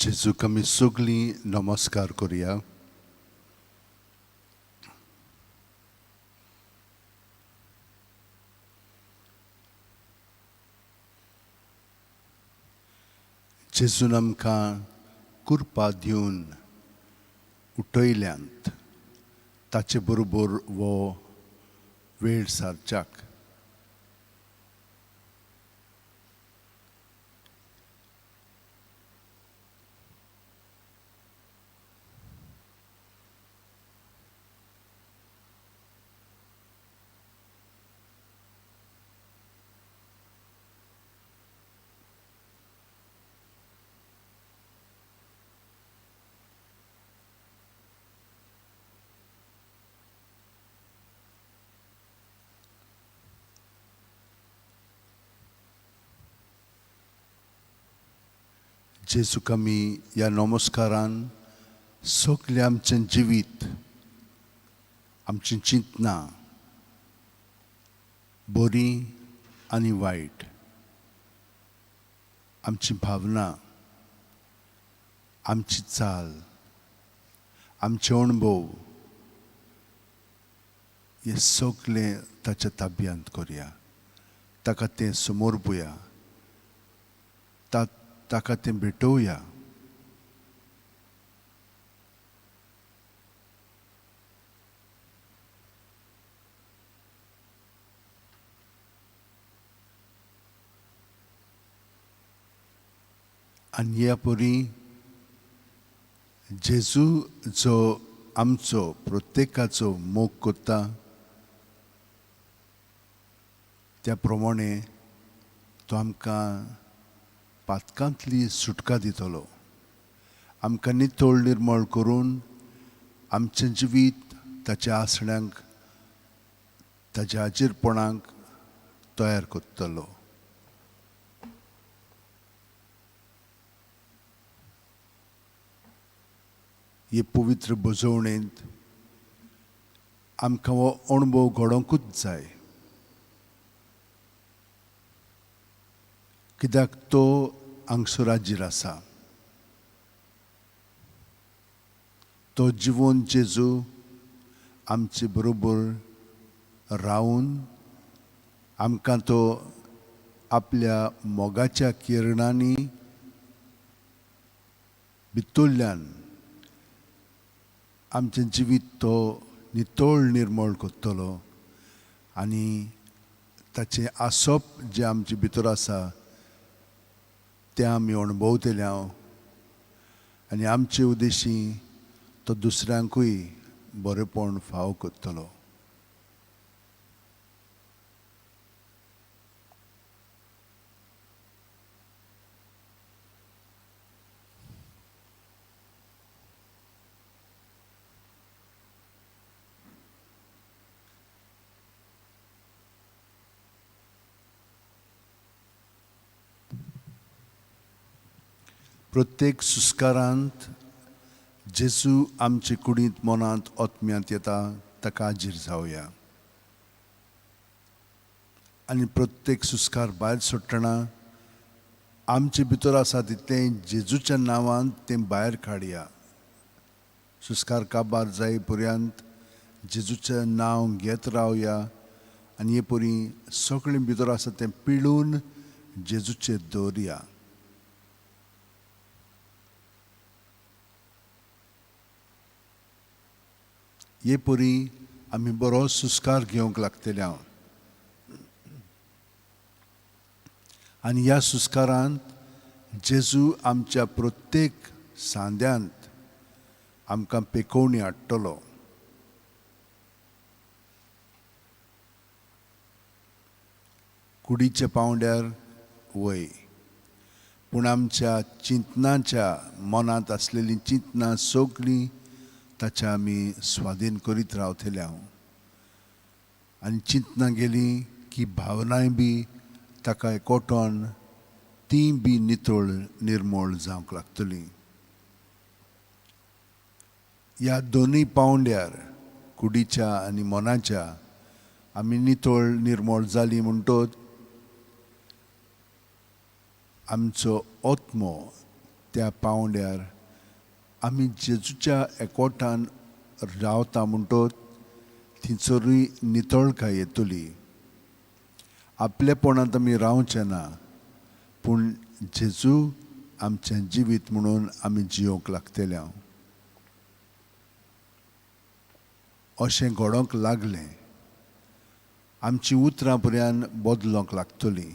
जेजूक आमी सगळीं नमस्कार करुया. जेजून आमकां कुरपा दिवन उठयल्यांत ताचे बरोबर वो वेळ सारच्याक. जेजूक आमी ह्या नमस्कारान सगळें आमचें जिवीत, आमचीं चिंतनां बरीं आनी वायट, आमची भावना, आमची चाल, आमचे अणभव हे सगळें ताच्या ताब्यांत करुया. ताका तें समर्पुया, ताका तें भेटोवया. आनी ह्या परी जेजू जो आमचो प्रत्येकाचो मोग करता त्या प्रमाणे तो आमकां पातकांतली सुटका दितलो. आमकां नितळ निर्मळ करून आमचें जिवीत ताच्या आसण्यांक, ताच्या हाजीरपणाक तयार करतलो. हे पवित्र बजवणेंत आमकां हो अणभव घडोवंकूच जाय, कित्याक तो हांगसर हाजीर आसा. तो जिवन जेजू आमचे बरोबर रावन आमकां तो आपल्या मोगाच्या किरणांनी भितरल्यान आमचें जिवीत तो नितळ निर्मळ करतलो आनी ताचें आसप जें आमचे भितर आसा तें आमी अणभवतले हांव आनी आमचे उद्देशी तो दुसऱ्यांकूय बरेपण फावो करतलो. प्रत्येक सुस्कारांत जेजू आमचे कुडींत, मनांत, आत्म्यांत येता, ताका हाजीर जावया. आनी प्रत्येक सुस्कार भायर सोडटना आमचे भितर आसा तितलें जेजूच्या नांवान तें भायर काडया. सुस्कार काबार जाय पर्यंत जेजूचें नांव घेत रावया आनी हे परी सगळें भितर आसा तें पिळून जेजूचेर दवरया. हे परी आमी बरो सुस्कार घेवंक लागतले हांव आनी ह्या सुस्कारांत जेजू आमच्या प्रत्येक सांद्यांत आमकां पेकोवणी हाडटलो. कुडीच्या पांवड्यार वय, पूण आमच्या चिंतनाच्या मनांत आसलेलीं चिंतनां सगळीं ताच्या आमी स्वाधीन करीत रावतले हांव. आनी चिंतनां गेलीं की भावनाय बी ताका एकवटोन तीं बी नितळ निर्मळ जावंक लागतलीं. ह्या दोनूय पांवड्यार, कुडीच्या आनी मनाच्या, आमी नितळ निर्मळ जालीं म्हणटोच आमचो आत्मो त्या पांवड्यार आमी जेजूच्या एकवटान रावता म्हणटोच थिंचरूय नितळकाय येतली. आपलेपणांत आमी रावचें ना, पूण जेजू आमचें जिवीत म्हणून आमी जियोंक लागतले. अशें घडोवंक लागलें आमची उतरां पर्यान बदलोंक लागतलीं.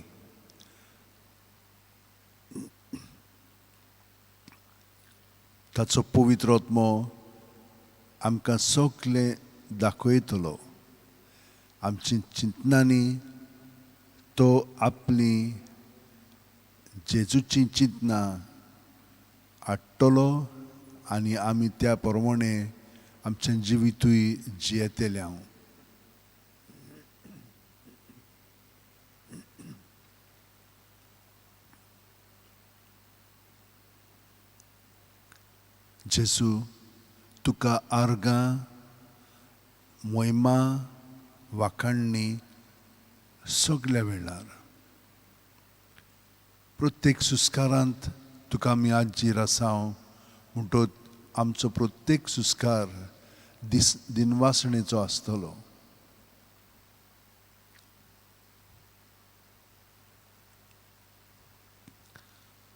ताचो पवित्र आत्मो आमकां सगळें दाखयतलो. आमची चिंतनांनी तो आपली जेजूची चिंतनां हाडटलो आनी आमी त्या प्रमाणे आमचें जिवितूय जियेतले. हांव जेजू तुका आर्गां, मोहिमा, वाखाणणी सगल्या वेळार. प्रत्येक सुस्कारांत तुका आमी आजीर आसाव म्हणटोच आमचो प्रत्येक सुस्कार दीस दिनवासणेचो आसतलो.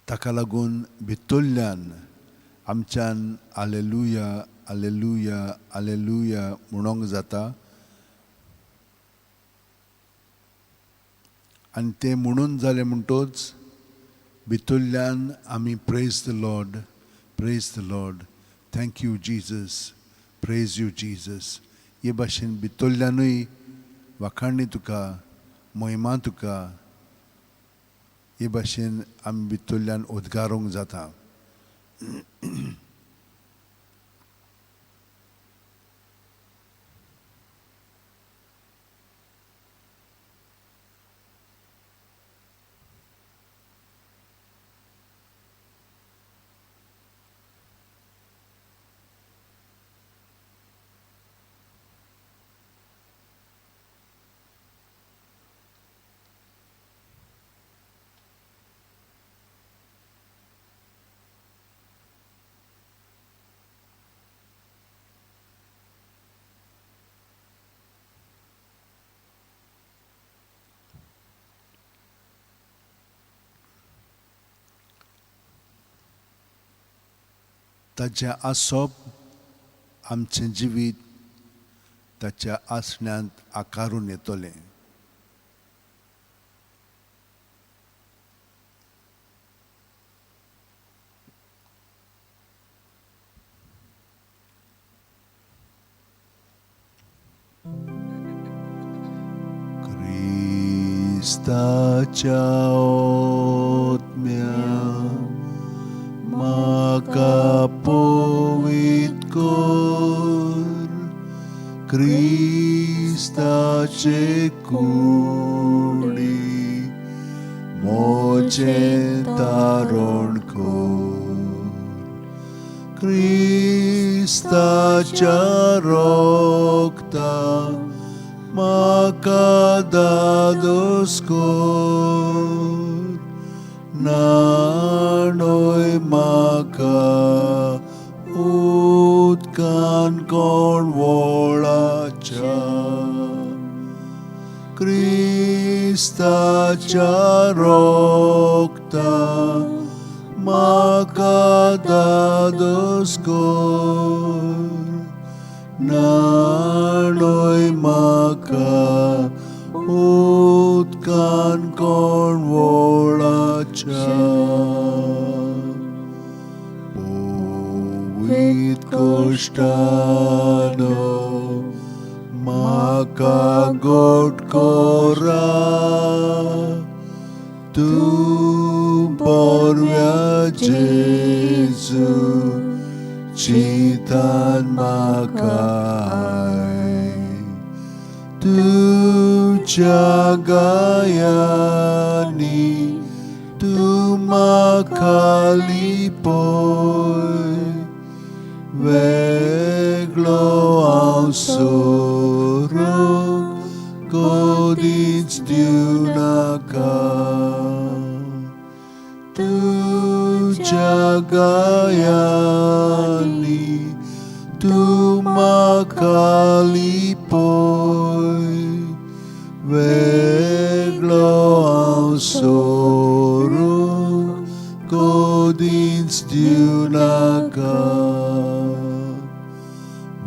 ताका लागून भितरल्यान आमच्यान आलेलुया आलेलुया आलेलुया म्हणोंक जाता आनी तें म्हणून जालें म्हणटोच भितरल्यान आमी praise the Lord, praise the Lord, thank you Jesus, praise you Jesus हे भाशेन भितरल्यानूय वाखाणणी तुका, महिमा तुका हे भाशेन आमी भितरल्यान उद्गारूंक जाता. ताचें आसप आमचें जिवीत ताच्या आसण्यांत आकारून येतलें. क्रिस्ताच्या आत्म्या म्हाका पवित्र कर, क्रिस्ताचे कुडी म्हजें तारण कर, क्रिस्ताच्या रक्ता म्हाका दादोस कर, नाणोय म्हाका उदकान कोण वळाच्या, क्रिस्ताच्या रक्ता म्हाका दादोस कर, नाणोय म्हाका उदकान कोण वळाच्या. पवित्र कोश्टानो म्हाका गोड कोरा, तूं बरव्या जेजू चिंतान म्हाका, तुज्या गायांनी तूं म्हाका लिपय, वेगळो हांव सोरूंक कदींच दिवनाका, तुज्या पायांनी तूं म्हाका लिपय वेगळो हांव सोरूंक कदींच दिवनाका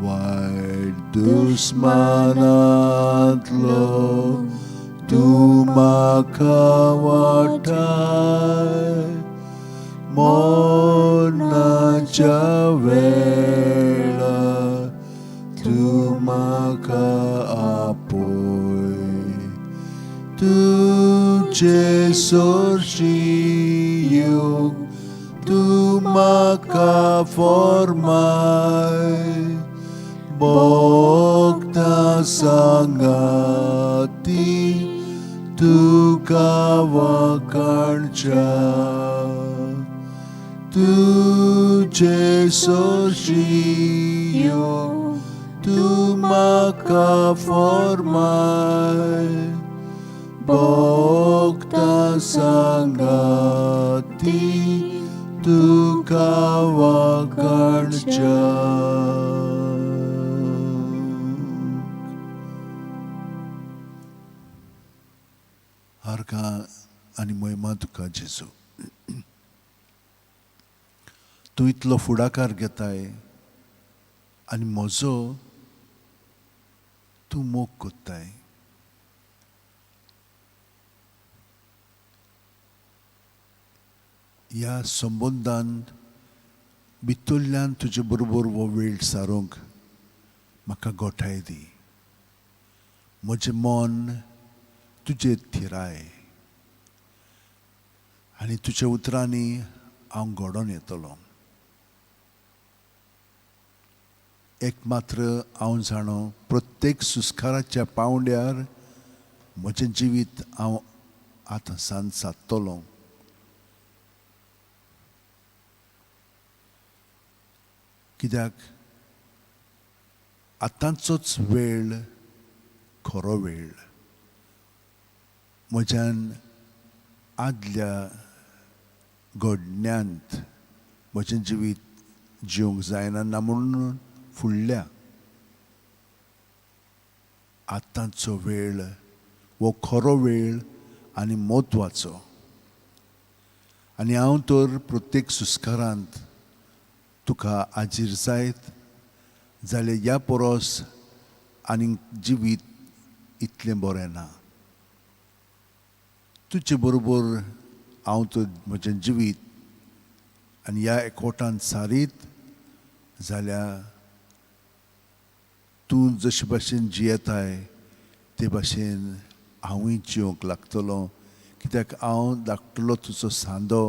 वायट दुस्मानांतलो तूं म्हाका वाटाय मरणाच्या वेळार तूं म्हाका आपय तुजे सरशीं येवंक तूं म्हाका फॉर्माय भोगता सांगाती तुका वाखाणच्या तुजे सरशीं येवंक तूं म्हाका फॉर्माय भोगता सांगाती तुका वाखाणच्या. आर्गां आनी महिमा तुका जेजू. तूं इतलो फुडाकार घेताय आनी म्हजो तूं मोग कोत्ताय. ह्या संबंदान भितरल्यान तुजे बरोबर हो वेळ सारूंक म्हाका गोठाय दी. म्हजें मन तुजेर थिराय आनी तुज्या उतरांनी हांव घडोवन येतलो. एक मात्र हांव जाणो प्रत्येक सुस्काराच्या पांवड्यार म्हजें जिवीत हांव आतां सान सादतलो. कित्याक आतांचोच वेळ खरो वेळ. म्हज्यान आदल्या घडण्यांत म्हजें जिवीत जिवंक जायना ना म्हणून फुडल्या आतांचो वेळ हो खरो वेळ आनी म्हत्वाचो. आनी हांव तर प्रत्येक सुस्कारांत तुका आजीर जायत जाल्यार ह्या परस आनीक जिवीत इतलें बरें ना. तुजे बरोबर हांव तर म्हजें जिवीत आनी ह्या एकवटान सारीत जाल्यार तूं जशे भाशेन जियेताय ते भाशेन हांवूय जिवंक लागतलो. कित्याक हांव धाकटलो तुजो सांदो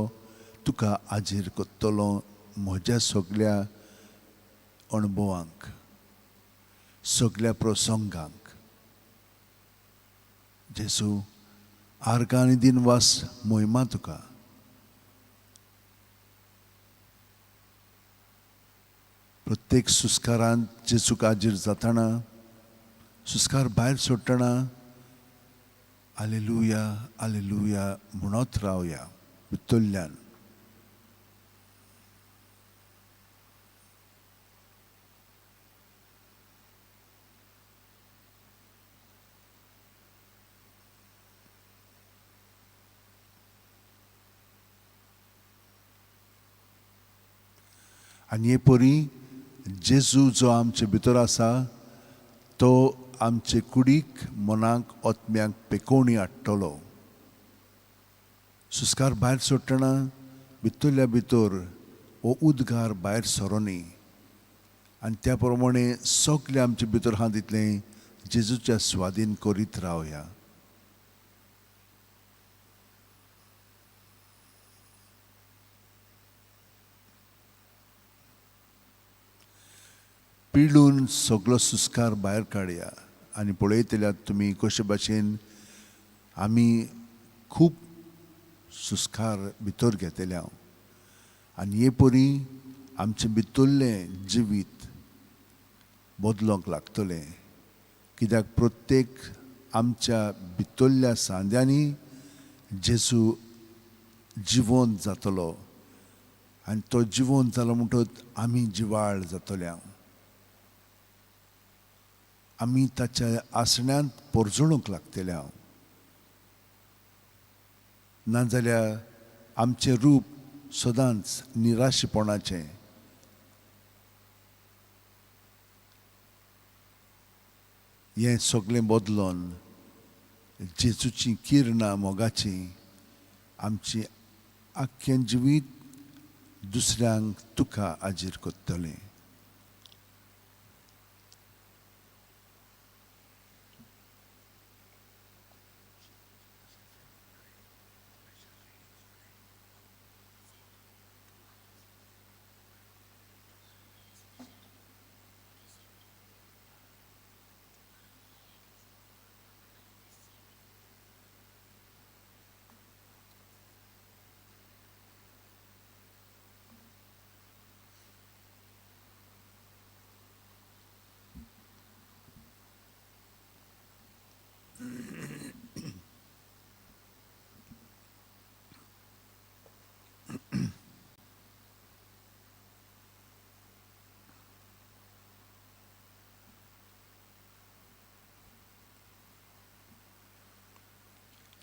तुका आजीर करतलो म्हज्या सगल्या अणभवांक, सगल्या प्रसंगांक. जेजू, आर्गां आनी दिनवास महिमा तुका. प्रत्येक सुस्कारांत जेजूक आजीर जातना, सुस्कार भायर सोडटना आलेलुया आलेलुया म्हणत रावया भितरल्यान. आनी हे परी जेजू जो आमचे भितर आसा तो आमचे कुडीक, मनाक, आत्म्याक पेकोवणी हाडटलो. सुस्कार भायर सोडटना भितरल्या भितर हो उद्गार भायर सरोनी आनी त्या प्रमाणे सगळे आमचे भितर आहा तितलें जेजूच्या स्वाधीन करीत रावया. पिळून सगळो सुस्कार भायर काडया आनी पळयतल्यात तुमी कशे भाशेन आमी खूब सुस्कार भितर घेतले हांव आनी हे परी आमचें भितरलें जिवीत बदलोंक लागतलें. कित्याक प्रत्येक आमच्या भितरल्या सांद्यांनी जेजू जिवंत जातलो आनी तो जिवंत जालो म्हणटच आमी जिवाळ जातले. आमी ताच्या आसण्यांत पोरजणूंक लागतले. नाजाल्यार आमचें रूप सदांच निराशेपणाचें. हें सगळें बदलोन जेजूचीं किरणां मोगाचीं आमची आख्खें जिवीत दुसऱ्यांक तुका हाजीर करतलें.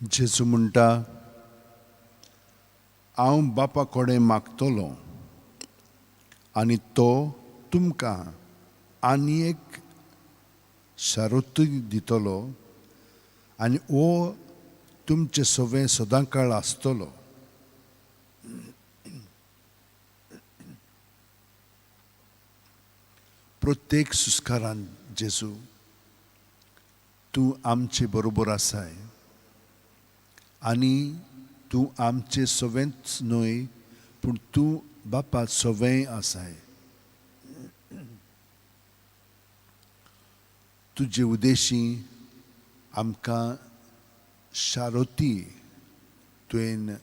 जेजू म्हणटा, हांव बापा कडेन मागतलो आनी तो तुमकां आनी एक शारोतूय दितलो आनी हो तुमचे सवें सदांकाळ आसतलो. प्रत्येक सुस्कारान जेजू तूं आमचे बरोबर आसाय आनी तूं आमचे सवेंच न्हय पूण तूं बापा सवेंय आसाय. तुजे उदेशी आमकां शारोती तुवें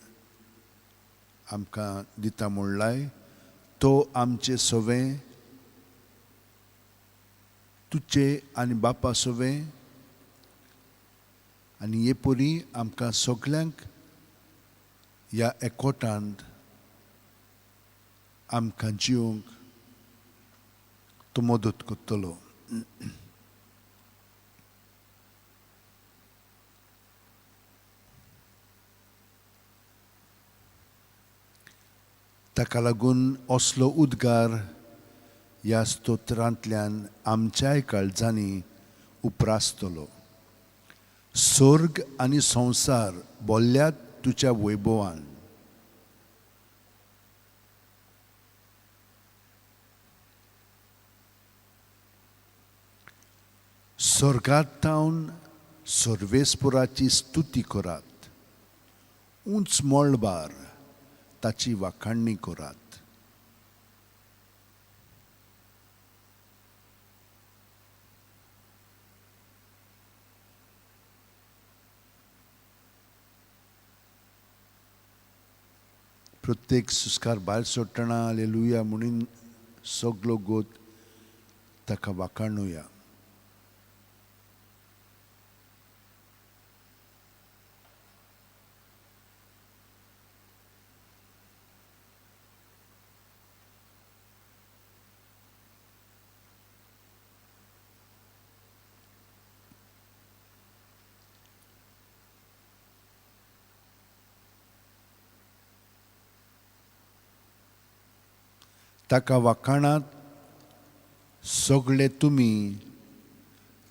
आमकां दिता म्हणलाय, तो आमचे सवें तुजे आनी बापा सवें आनी हे परी आमकां सगल्यांक ह्या एकवटांत आमकां जिवंक तूं मदत करतलो. ताका लागून असलो उद्गार ह्या स्तोत्रांतल्यान आमच्याय काळजांनी उप्रासतलो. स्वर्ग आनी संवसार बोल्ल्यात तुज्या वैभवान. स्वर्गांत सर्वेस्पुराची स्तुती करात, उंच मळबार ताची वाखाणणी करात. प्रत्येक सुस्कार भायर सोडटना हालेलुया म्हणून सगलो गोत ताका वाखाणुया. ताका वाखाणात सगळे तुमी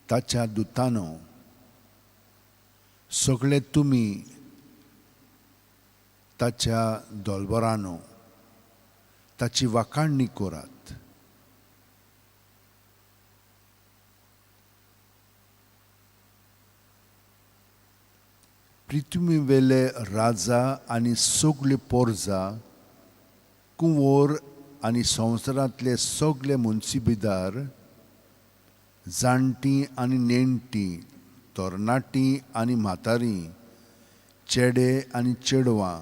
ताच्या दुतानो, सगळे तुमी ताच्या दोलबरानो, ताची वाखाणणी करात. पृथ्वीवेले राजा आनी सगळे पोरजा, कुंवर आनी संवसारांतले सगळे मुन्सिबिदार, जाणटीं आनी नेणटीं, तरणाटीं आनी म्हातारीं, चेडे आनी चेडवां,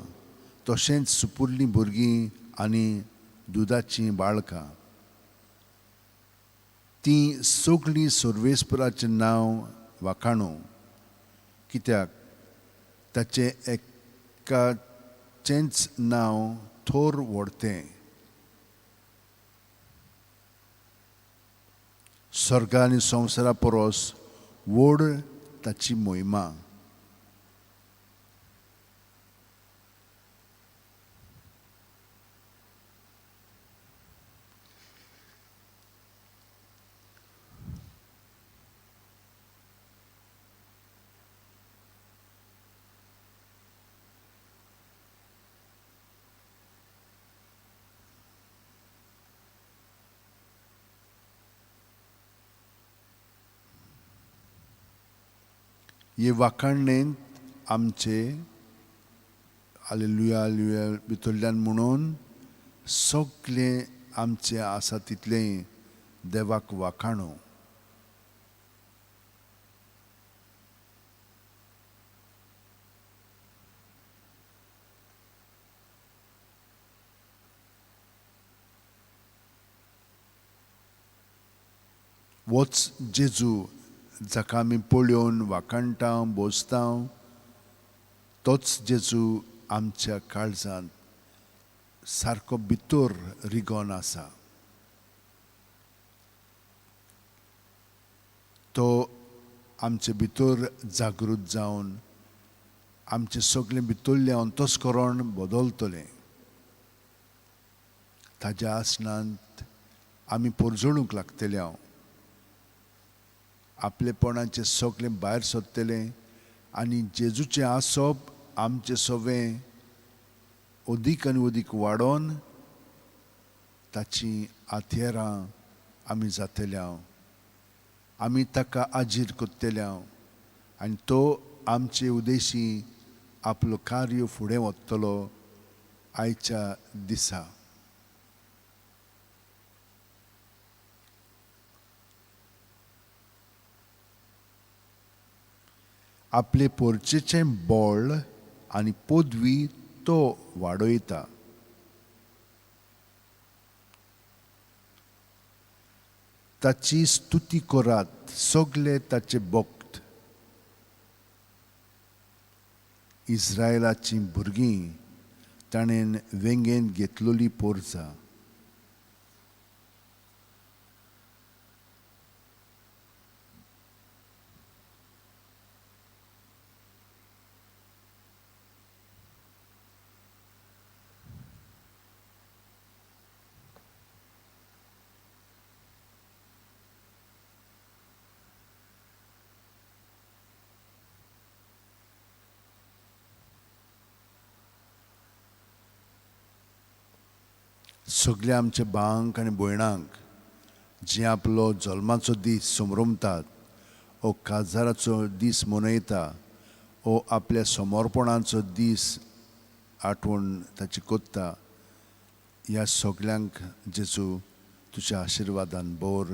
तशेंच सुपुल्लीं भुरगीं आनी दुदाचीं बाळकां, तीं सगळीं सर्वेस्पराचें नांव वाखाणू, कित्याक ताचें एकाचेंच नांव थोर व्हडतें. स्वर्ग आनी संवसारा परस व्हड ताची मोहिमा. हे वाखाणणेंत आमचे हालेलुया हालेलुया भितरल्यान म्हणून सगळें आमचें आसा तितलें देवाक वाखाणो. वच जेजू जाका आमी पळोवन वाखाणटा बोसता, तोच जेजू आमच्या काळजांत सारको भितर रिगोन आसा. तो आमचे भितर जागृत जावन आमचें सगळें भितरलें अंतस्करण बदलतलें. ताज्या आसनांत आमी पोरजोळूंक लागतले. हांव आपलेपणाचें सगळें भायर सरतलें आनी जेजूचें आसप आमचें सवें अदीक आनी अदीक वाडोवन ताचीं हत्यारां आमी जातले. हांव आमी ताका आजीर करतले हांव आनी तो आमचे उद्देशी आपलो कार्य फुडें वतलो आयच्या दिसा. आपले पोरचेचें बळ आनी पदवी तो वाडयता. ताची स्तुती करात सगळे ताचे भक्त. इस्रायलाचीं भुरगीं ताणें वेंगेंत घेतलेली पोरसा. सगळे आमचे भावांक आनी भयणांक जे आपलो जल्माचो दीस समरमतात ओ काजाराचो दीस मनयता ओ आपल्या समर्पणाचो दीस आठवण ताची कोत्ता, ह्या सगल्यांक जेजू तुज्या आशिर्वादान भर,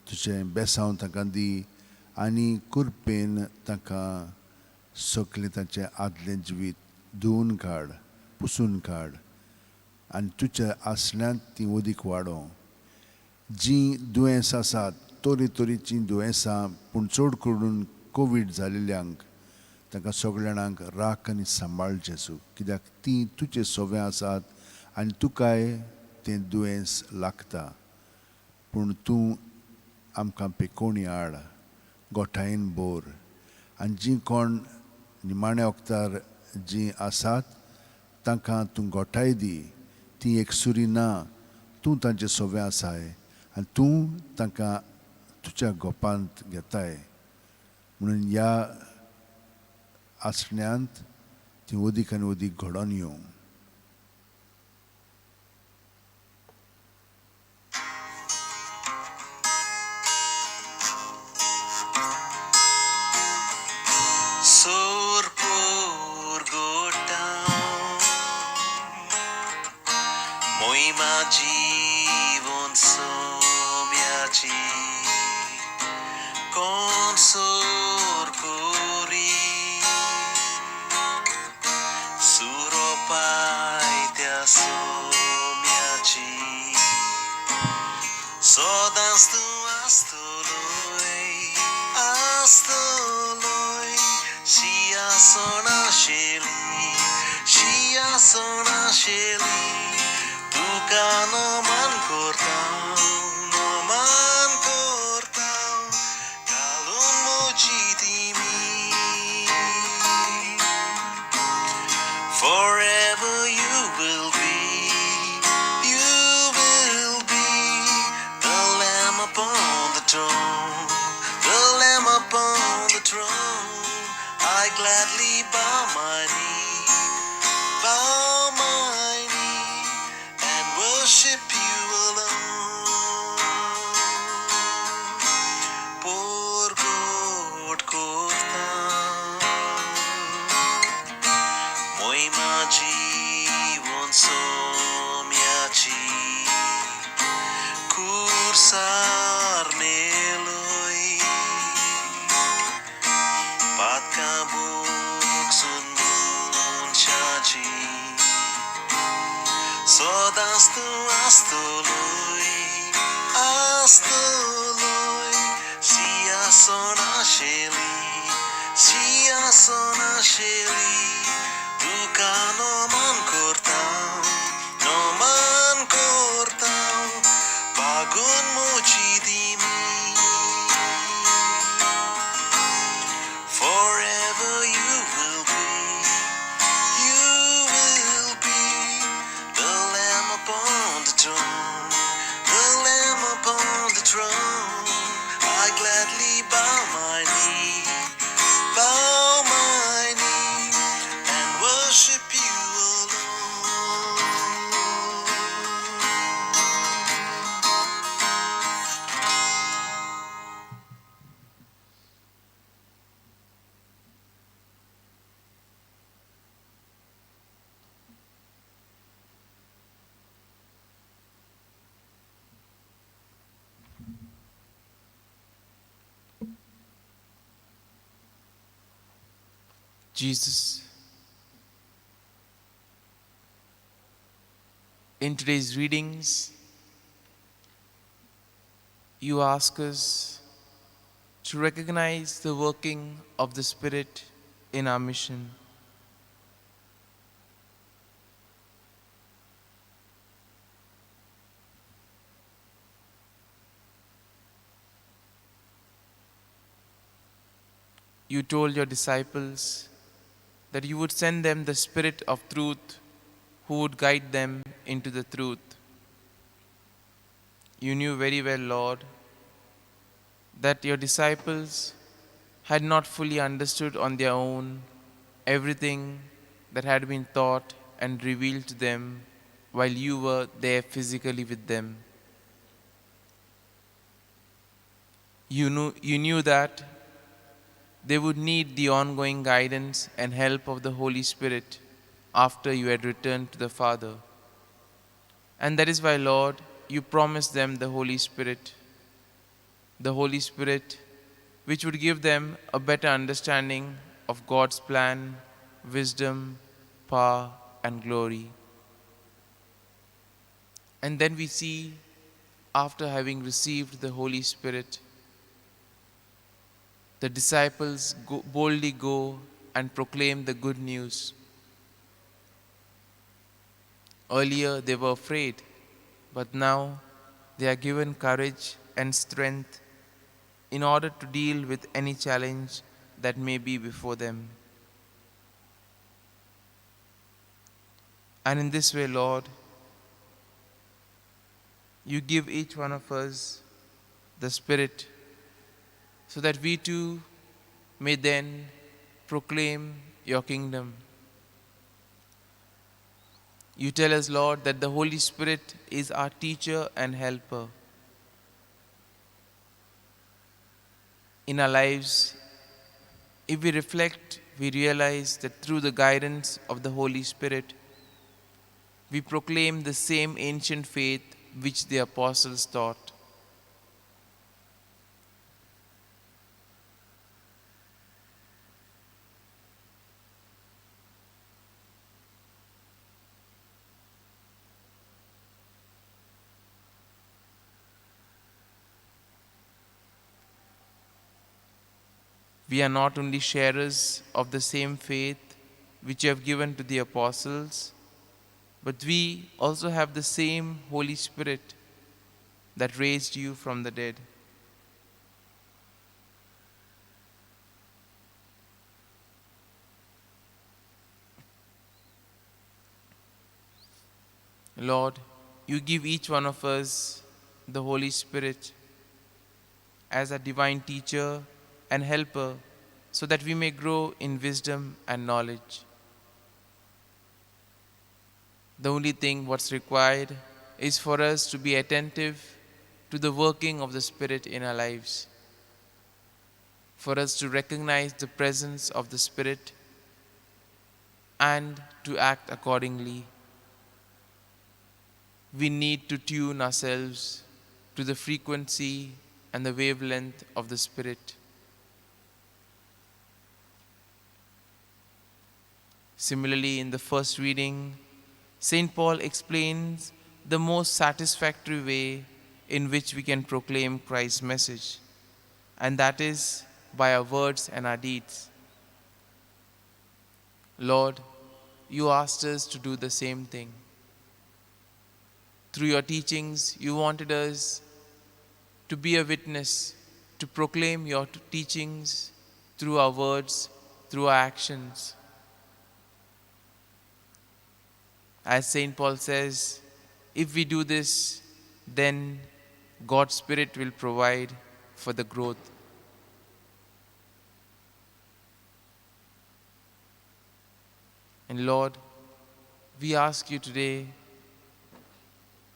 तुजें बेसांव तांकां दी आनी कृपेन तांकां सगळें तांचें आदलें जिवीत धुवन काड, पुसून काड आनी तुज्या आसल्यांत तीं अदीक वाडोवं. जीं दुयेंस आसात तरेतरेचीं दुयेंसां, पूण चड करून कोवीड जाल्ल्यांक तांकां सगळ्यांक राख आनी सांबाळ जेजू, कित्याक तीं तुजे सोवे आसात आनी तुकाय तें दुयेंस लागता. पूण तूं आमकां पेकोणी हाड, गोठायेन भर आनी जीं कोण निमाण्या वखदार जीं आसात तांकां तूं गोठाय दी. ती एकसुरी ना, तूं तांचे सोवे आसाय आनी तूं तांकां तुज्या गोपांत घेताय. म्हणून ह्या आसण्यांत ती अदीक आनी अदीक घडोवन येवं. जीवन सोम्याची कोण करी सुरो पायत्या सोम्याची सदांच तूं आसतलोय आसतलोय शिंयासना शेली शिंयासना शेली तुका नमन करता नमन करता. gladly bow my knee, bow my knee, and worship you alone. Porgot kortam, moima jivon somyachi, kursar neloi, patkabuk sun chachi, sodastu astoloi, astoloi, siyason asheli, siyason asheli, tuka noman kortam, noman kortam, bagun mochidimi. Forever you will be the Lamb upon the throne, the Lamb upon the throne. I gladly bow my knee, bow my knee, and worship you alone. Jesus, in today's readings, you ask us to recognize the working of the Spirit in our mission. You told your disciples that you would send them the Spirit of truth who would guide them into the truth. You knew very well, Lord, that your disciples had not fully understood on their own everything that had been taught and revealed to them while you were there physically with them. You knew that they would need the ongoing guidance and help of the Holy Spirit after you had returned to the Father. And that is why, Lord, you promised them the Holy Spirit. The Holy Spirit, which would give them a better understanding of God's plan, wisdom, power, and glory. And then we see, after having received the Holy Spirit, the disciples boldly go and proclaim the good news. Earlier they were afraid, but now they are given courage and strength in order to deal with any challenge that may be before them. And in this way, Lord, you give each one of us the Spirit so that we too may then proclaim your kingdom. You tell us, Lord, that the Holy Spirit is our teacher and helper. In our lives, if we reflect, we realize that through the guidance of the Holy Spirit, we proclaim the same ancient faith which the apostles taught. We are not only sharers of the same faith which you have given to the apostles, but we also have the same Holy Spirit that raised you from the dead. Lord, you give each one of us the Holy Spirit as a divine teacher and helper, so that we may grow in wisdom and knowledge. The only thing what's required is for us to be attentive to the working of the Spirit in our lives, for us to recognize the presence of the Spirit and to act accordingly. We need to tune ourselves to the frequency and the wavelength of the Spirit. Similarly, in the first reading, St. Paul explains the most satisfactory way in which we can proclaim Christ's message, and that is by our words and our deeds. Lord, you asked us to do the same thing. Through your teachings, you wanted us to be a witness, to proclaim your teachings through our words, through our actions. As St. Paul says, if we do this, then God's Spirit will provide for the growth. And Lord, we ask you today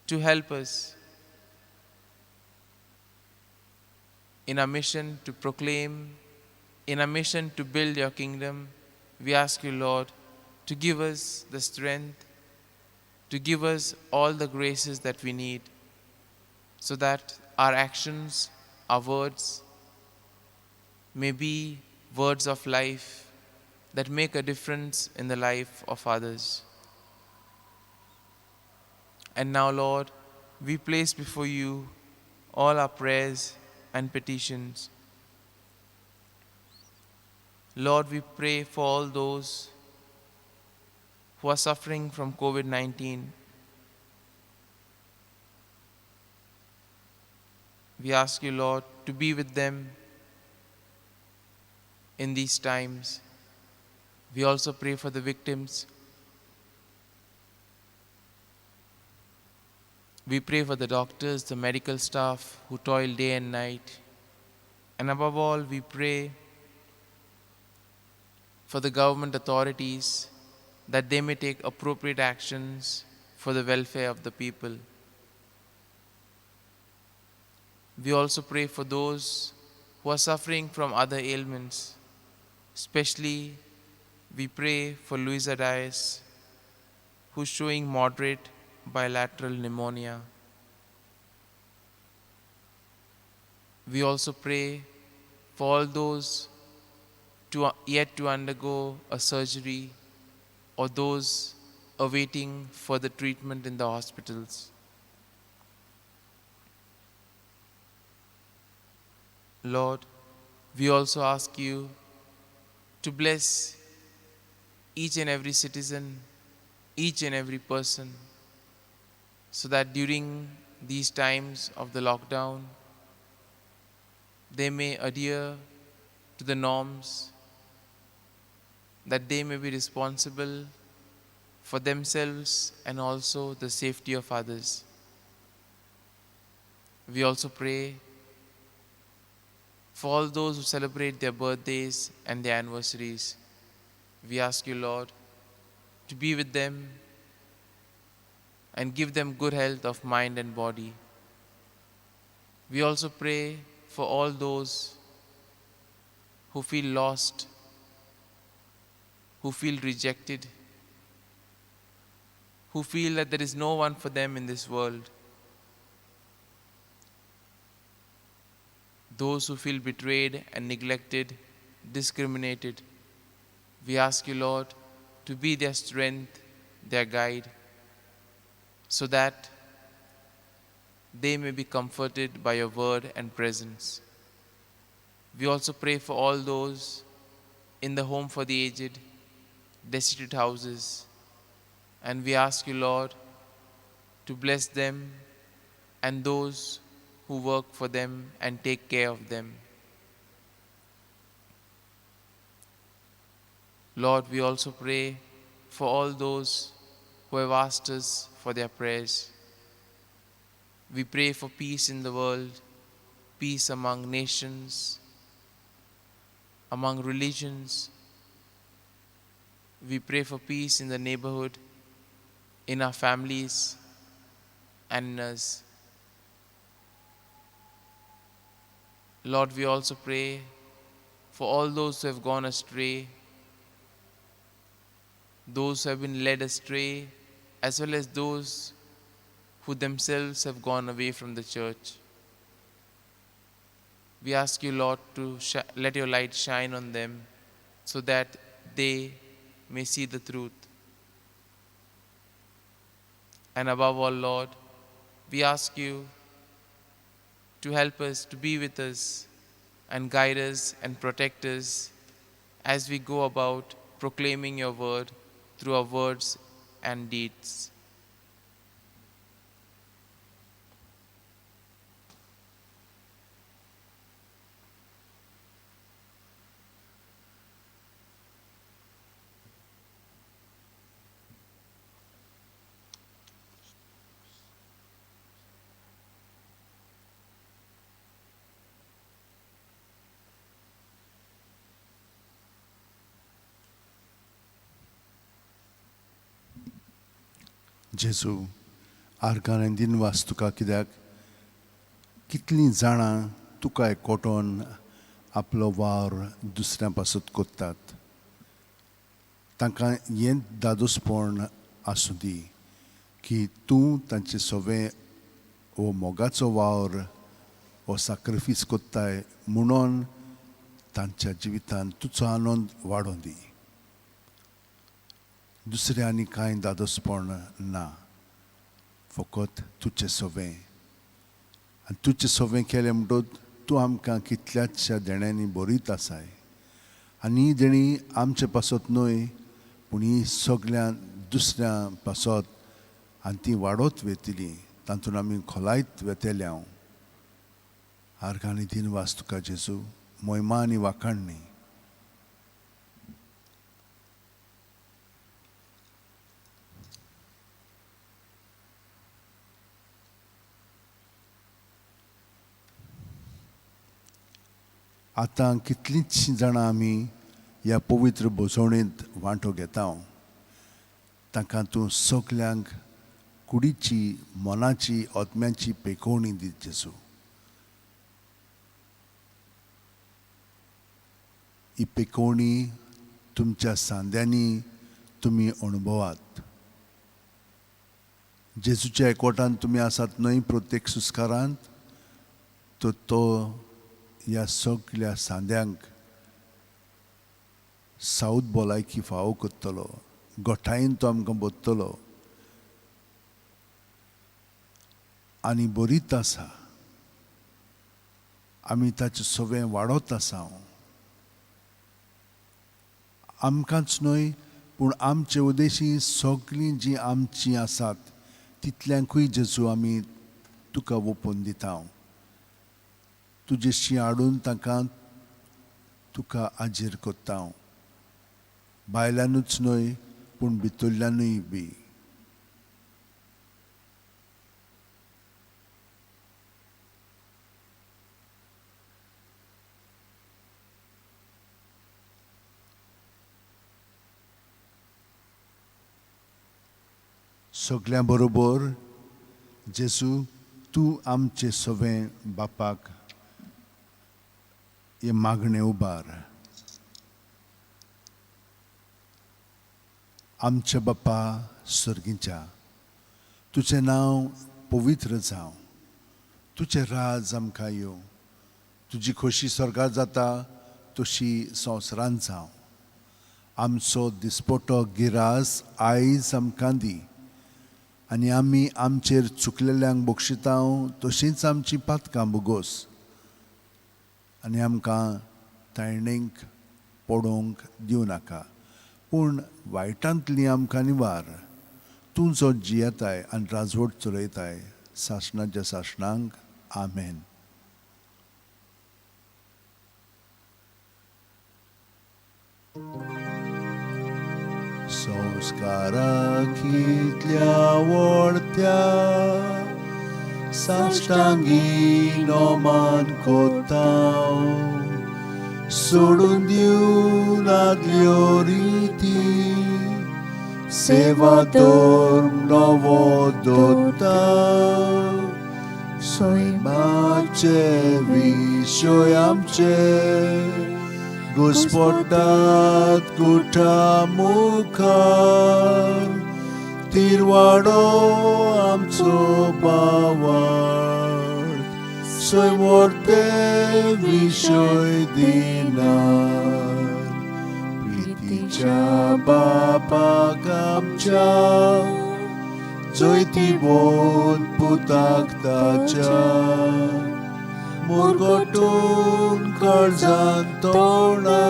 to help us in our mission to proclaim, in our mission to build your kingdom. We ask you, Lord, to give us the strength, to give us all the graces that we need, so that our actions, our words, may be words of life that make a difference in the life of others. And now, Lord, we place before you all our prayers and petitions. Lord, we pray for all those who are suffering from COVID-19. We ask you, Lord, to be with them in these times. We also pray for the victims. We pray for the doctors, the medical staff who toil day and night. And above all, we pray for the government authorities that they may take appropriate actions for the welfare of the people. We also pray for those who are suffering from other ailments. Especially, we pray for Luisa Dias, who is showing moderate bilateral pneumonia. We also pray for all those yet to undergo a surgery or those awaiting further treatment in the hospitals. Lord, we also ask you to bless each and every citizen, each and every person, so that during these times of the lockdown, they may adhere to the norms, that they may be responsible for themselves and also the safety of others. We also pray for all those who celebrate their birthdays and their anniversaries. We ask you, Lord, to be with them and give them good health of mind and body. We also pray for all those who feel lost, who feel rejected, who feel that there is no one for them in this world. Those who feel betrayed and neglected, discriminated. We ask you, Lord, to be their strength, their guide, so that they may be comforted by your word and presence. We also pray for all those in the home for the aged, destitute houses, and we ask you, Lord, to bless them and those who work for them and take care of them. Lord, we also pray for all those who have asked us for their prayers. We pray for peace in the world, peace among nations, among religions. We pray for peace in the neighborhood, in our families, and in us. Lord, we also pray for all those who have gone astray, those who have been led astray, as well as those who themselves have gone away from the church. We ask you, Lord, to let your light shine on them so that they may see the truth. And above all, Lord, we ask you to help us, to be with us, and guide us and protect us as we go about proclaiming your word through our words and deeds. जेजू आर्गां आनी दिनवास तुका, कित्याक कितलीं जाणां तुका एकवटोन आपलो वावर दुसऱ्यां पासत कोत्तात. तांकां हें दादोसपण आसूं दी की तूं तांचे सवें हो मोगाचो वावर हो साक्रिफीस कोत्ताय म्हणून तांच्या जिवितांत तुजो आनंद वाडोवन दी. दुसरें आनी कांय दादोसपण ना, फकत तुजें सवें. आनी तुजें सवें केलें म्हणटकच तूं आमकां कितल्याचशा देण्यांनी बरीत आसाय. आनी ही देणी आमचे पासत न्हय, पूण ही सगळ्या दुसऱ्यां पासत, आनी ती वाडत वेतली, तातूंत आमी खोलायत वेतले हांव. आर्गां आनी दिनवास तुका जेजू, मोहिमा आनी वाखाणणी. आतां कितलींच जाणां आमी ह्या पवित्र भोजवणेंत वांटो घेता, तांकां तूं सगल्यांक कुडीची, मनाची, आत्म्याची पेकोवणी दीत जेजू. ही पेकोवणी तुमच्या सांद्यांनी तुमी अणभवात. जेजूच्या एकवटान तुमी आसात न्हय प्रत्येक सुस्कारांत, तर तो ह्या सगल्या सांद्यांक सावत भलायकी फावो करतलो, गोठायेन तो आमकां बदतलो आनी बरीत आसा. आमी ताचें सवें वाडत आसा. आमकांच न्हय पूण आमचे उदेशी सगळीं जीं आमचीं आसात तितल्यांकूय जेजू आमी तुका ओपून दिता. तुजेशी हाडून तांकां तुका आजीर करता, भायल्यानूच न्हय पूण भितरल्यानूय बी. सगळ्यां बरोबर जेजू तूं आमचे सवें बापाक हे मागणें उबार. आमच्या बापा सर्गीच्या, तुजें नांव पवित्र जावं, तुजें राज आमकां येवं, तुजी खोशी स्वर्गार जाता तशी संवसारांत जावं. आमचो दिसपटो गिरास आयज आमकां दी, आनी आमी आमचेर चुकलेल्यांक बक्षिता तशींच आमची पातकां भोगोस, आनी आमकां तायणेक पडोवंक दिवं नाका, पूण वायटांतली आमकां निवार. तूं जो जियेताय आनी राजवट चलयताय सासणाच्या सासणांक. आमेन. संस्कारा कितल्या वळत्या साष्टांगी नमन कोताव, सोडून दिवन आदल्यो रिती सेवा धर्म नवो दवरता सैमाचे विशय आमचे घुस्पटात कुठा मुखार तिरवाडो आमचो बावार सैमोर्ते विशय दिनार प्रितीच्या बापाक आमच्या जैतिवंत पुताक ताच्या मुरगटून काळजान तोंडा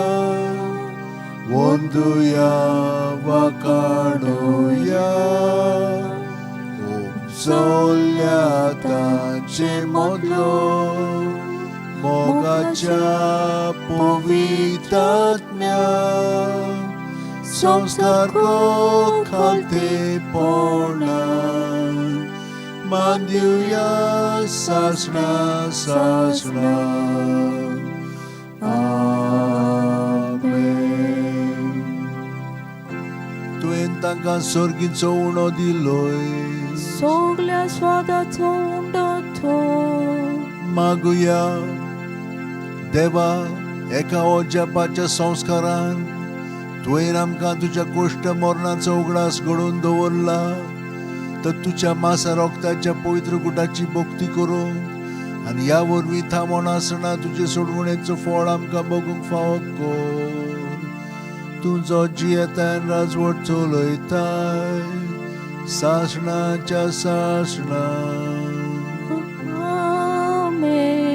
वंदुया वाकाणुया उपजल्या तांचे मदलो मोगाच्या पवित्रात्म्या संस्कार खालतेपणा मानदिवया सासणा सासणा. आमेन. तुवें तांकां सर्गीचो उणो दिलोय सगल्या स्वादाचो उंडो तो मागुया. देवा, एका ओजापाच्या संस्कारान तुवें आमकां तुज्या कोश्ट मरणाचो उगडास घडोवन दवरला तर तुज्या मासा रोगताच्या पवित्र गुटाची भक्ती करूंक आनी ह्या वरवीं थांबोन आसना तुजे सोडवणेचो फळ आमकां बगूंक फावो कर. तूं जो जियेताय राजवट चलयताय सासणाच्या सासणा. आमेन.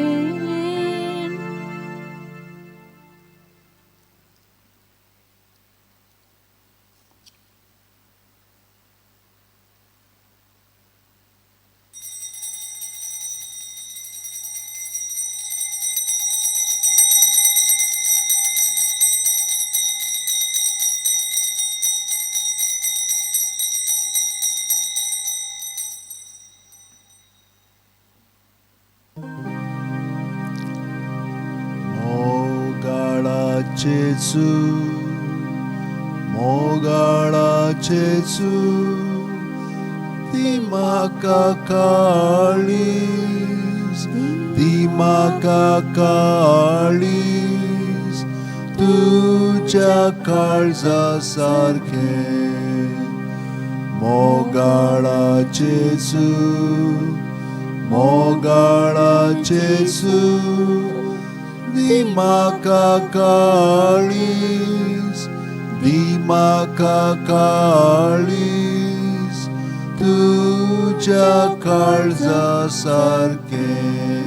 मोगाळा जेजू, मोगाळा जेजू, दी म्हाका काळीज, दी म्हाका काळीज तुज्या काळजा सारखें. मोगाळा जेजू, मोगाळा जेजू, दी म्हाका काळीज, दी म्हाका काळीज तुज्या काळजा सारखें.